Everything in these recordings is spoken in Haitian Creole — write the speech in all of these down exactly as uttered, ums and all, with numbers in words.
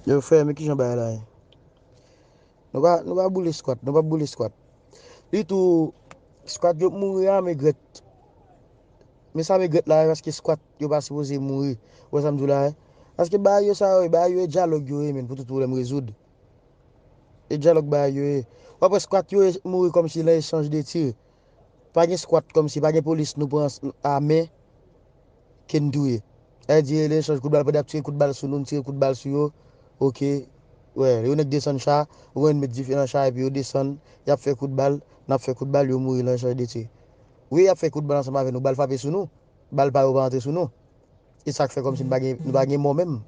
Yo, frè, men kijan bagay la ye? Nou pa, nou pa boule squat, nou pa boule squat. Li tou, squat yo mouri a, men grèt. Men sa men grèt la, paske squat yo pa sipoze mouri. Ou wè sa m di w la, hein? Paske bagay yo sa yo, bagay yo e dyalòg yo ye, men pou tout pwoblèm rezoud. E dyalòg bagay yo ye. W ap wè squat yo mouri kòmsi nan echanj de tir. Pa gen squat kòmsi, pa gen polis nou pran a men ke n touye. Sa vle di, e echanj kout bal, pandan y ap tire kout bal sou nou, n tire kout bal sou yo. Oke. Wè, yo nèk desann cha, ou konn met dife nan cha, epi yo desann, y ap fè kout bal, n ap fè kout bal, yo mouri nan echanj de tir. Wi, y ap fè kout bal ansanm avè nou, bal frape sou nou, bal pa yo pa antre sou nou. E sa k fè kòmsi nou pa gen, nou pa gen mò menm.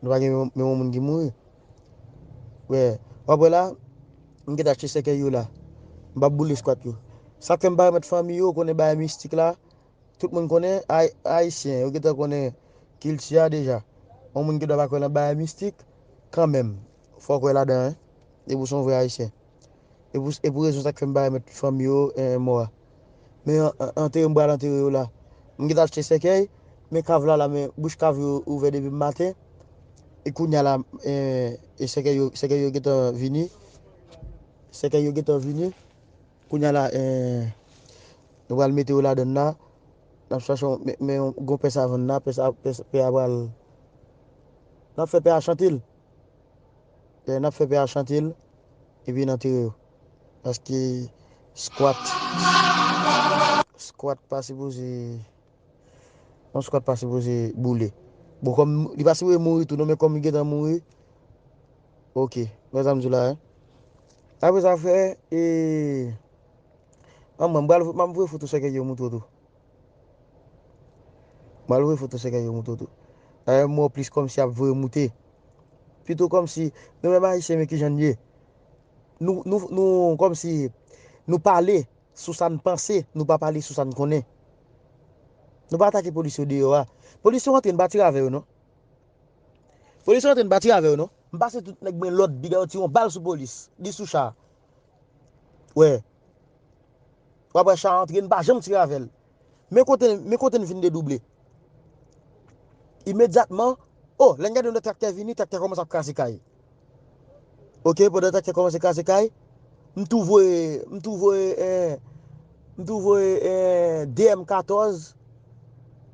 Nou pa gen menm, menm yon moun ki mouri. Wè, w ap wè la, m gentan achte sèkèy yo la. M p ap boule squat yo. Sa k fè m pa remèt fanmi yo, konnen bagay mistik la, tout moun konnen, Ay-, Ayisyen, yo gentan konnen kilti a deja. Yon moun ki dwa pa kwè nan bagay mistik, kanmenm, fò w kwè ladan, hein. E pou se yon vrè Ayisyen. E pou, e pou rezon sa k fè m pa remèt fanmi yo, eh, mò a. Men an, an, antere m pral antere yo la. M gentan achte sèkèy, men kav la la, men bouch kav yo ouvè depi maten. E kounye a la, eh, e sèkèy yo, sèkèy yo gentan vini. Sèkèy yo gentan vini. Kounye a la, eh, nou pral mete yo ladann la. N ap chache yon, men, men yon gwo pè sa vann la, pè sa, pè, pè a pral. N ap fè pè a chante l. Lè n ap fè pè a chante l, epi n antere yo. Paske squat, squat pa sipoze, yon squat pa sipoze boule. Bon, kòm li pa sipoze mouri tou, non, men kòm li gentan mouri, oke, wè sa m di w la, hein. Apre sa, frè, e, an mwen, m pral, m ap voye foto sèkèy yo montre w tou. M al voye foto sèkèy yo montre w tou. Dayè, m wè w plis kòmsi ap voye moute. Pito kòmsi, nou menm Ayisyen, men kijan n ye. Nou, nou, nou, kòmsi, nou pale sou sa n panse, nou pa pale sou sa n konnen. Nou pa atake polis yo deyò a. Polis yo antre, n pa tire avè yo, non. Polis yo antre, n pa tire avè yo, non. M pase tout nèg mwen lòd, piga yo tire yon bal sou polis. Li sou cha. Wè. W ap wè cha antre, n pa janm tire avè l. Men kote, men kote n fin dedouble. Imedyatman, o, lè n gade yon lòt traktè vini, traktè kòmanse ap kraze kay. Oke, pandan traktè kòmanse kraze kay, m tou voye, m tou voye, eh, m tou voye, eh, de M katòz,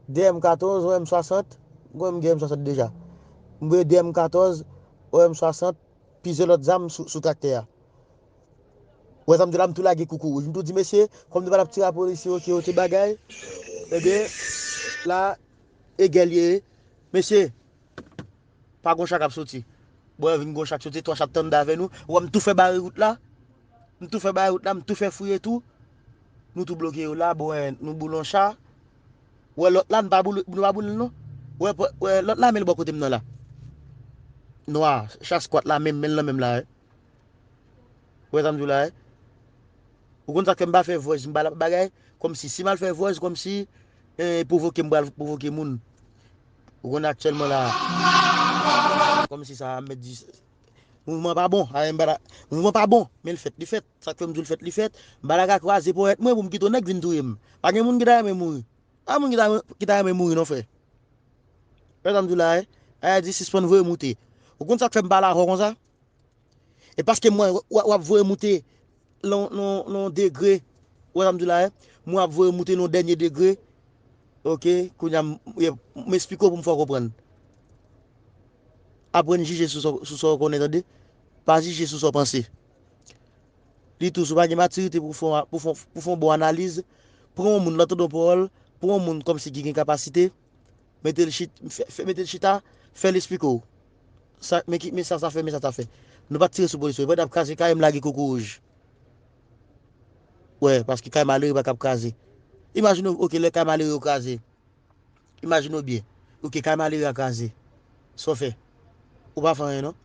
de M katòz, yon M swasant, m kwè m gen M swasant deja. M voye de M katòz, yon M swasant, plizyè lòt zam sou, sou traktè a. Wè sa m di la, m tou lage koukouwouj. M tou di, mesye, kòm nou pa t ap tire a polisye, oke, oke, bagay. Ebyen, la, e gè l ye. Mesye, pa gon cha k ap soti. Bon, vin gon cha k soti, twa cha t anndan avè nou. Wè, m tou fè bare wout la. M tou fè bare wout la, m tou fè fouye tou. Nou tou bloke yo la, bon, wè, nou boule yon cha. Wè, lòt la, nou pa boule, nou pa boule l non. Wè, wè, lòt la, men l bò kote m nan la. Nwa, cha squat la, menm, men l nan men m la, wè. Wè sa m di w la, eh? Ou konn sa k fè m pa fè voice, m pa la bagay, kòmsi, si m al fè voice, kòmsi, eh, pwovoke, m pral pwovoke moun. Ou konn aktyèlman la, kòmsi sa, m mèt di, mouvman pa bon, a, m pa la, mouvman pa bon, men l fèt, li fèt, sa k fè m di w l fèt, li fèt, m pa la ka kwaze ponyèt mwen pou m kite yon nèg vin touye m. Pa gen moun ki ta renmen mouri. Pa moun ki ta, ki ta renmen mouri non, frè. Wè sa m di w la, eh? Ayiti sispann voye moute. Ou konn sa k fè m pale avè w konsa? E paske mwen, w, w ap voye moute nan, nan, nan degre. Ou wè sa m di w la, eh? Mwen ap voye moute nan dènye degre. Oke, kounye a, m, m esplike w pou m fè w konprann. Aprann jije sou sa, sou sa w konnen, tande. Pa jije sou sa w panse. Li tou, si w pa gen matirite pou fè, pou fè, pou fè yon bon analiz, pran yon moun, lè w tande yon pawòl, pran yon moun kòmsi ki gen kapasite, mete l chit-, fè, fè, mete l chita, fè l esplike w. Sa, men ki, men sa, sa fè, men sa, sa fè. Nou pa t tire sou polis yo. Pandan y ap kraze kay, m lage koukouwouj. Wè, paske kay malere pa kab kraze. Imajine w, oke, lè kay malere yo kraze. Imajine w byen. Oke, kay malere a kraze. Sa w fè? Ou pa fè anyen, non.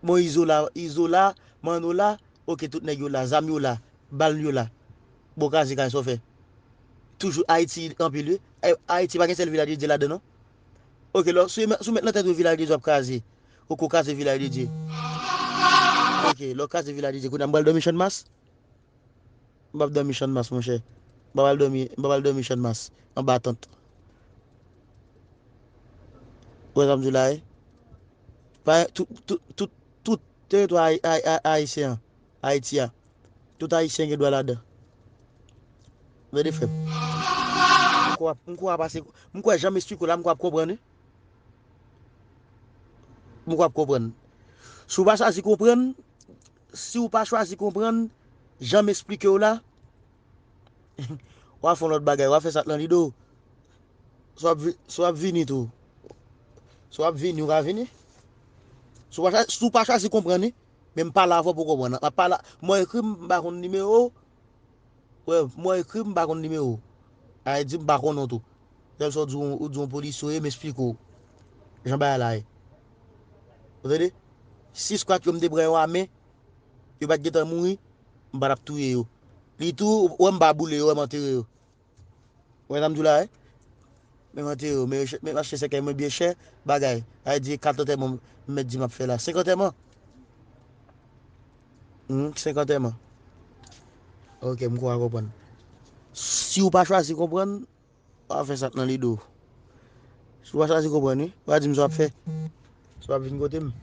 Bon, Izo la, Izo la, Manno la, oke, tout nèg yo la, zam yo la, bal yo la. Bon, kraze kay, sa w fè? Toujou Ayiti anpil, wi. Ay-, Ayiti pa gen sèl Vilaj de Dye ladan, non. Oke, lò, si w met, si w met nan tèt ou Vilaj de Dye ap kraze, ou ko kraze Vilaj de Dye. Oke, lè w kraze Vilaj de Dye, kounye a m pral dòmi Channmas? M p ap dòmi Channmas, monchè. M p ap al dòmi, m p ap al dòmi Channmas, anba tant. Ou wè sa m di w la, wi? Pa, tout, tout, tout, tout teritwa ay- ay- ay- ayisyen an, Ayiti a, tout ayisyen gen dwa ladan. Tande, frè m. M kwè, m kwè w ap pase, m kwè jan m esplike w la, m kwè w ap konprann, wi. M kwè w ap konprann. Si w pa chwazi konprann, si w pa chwazi konprann, jan m esplike w la, w a fè yon lòt bagay, w a fè sa k nan lide w. Si w ap vi- si w ap vini tou. Si w ap vini, w ka vini. Si w pa chwa- si w pa chwazi konprann, wi, men m pale avè w pou w konprann. M ap pale, mwen ekri, m pa konn nimewo w. Wè, mwen ekri, m pa konn nimewo w. A di m pa konnen w tou. Sèl sa w di w, ou di yon polisye w ye, m esplike w jan bagay la ye. Ou tande? Si skwat yo m te pran yo a men, yo pa t gentan mouri, m pa t ap touye yo. Li tou, ou wè m pa boule yo, wè m antere yo. Ou wè sa m di w la, wi? Men m antere yo, men yo chè- men m achte sèkèy mwen byen chè, bagay. A di kat antèman m mèt di m ap fè la. Senk antèman. Hmm, senk antèman. Ok, m kwè w konprann. Si w pa chwazi konprann, w a fè sa k nan lide w. Si w pa chwazi konprann, wi, w a di m sa w ap fè. Si w ap vin kote m.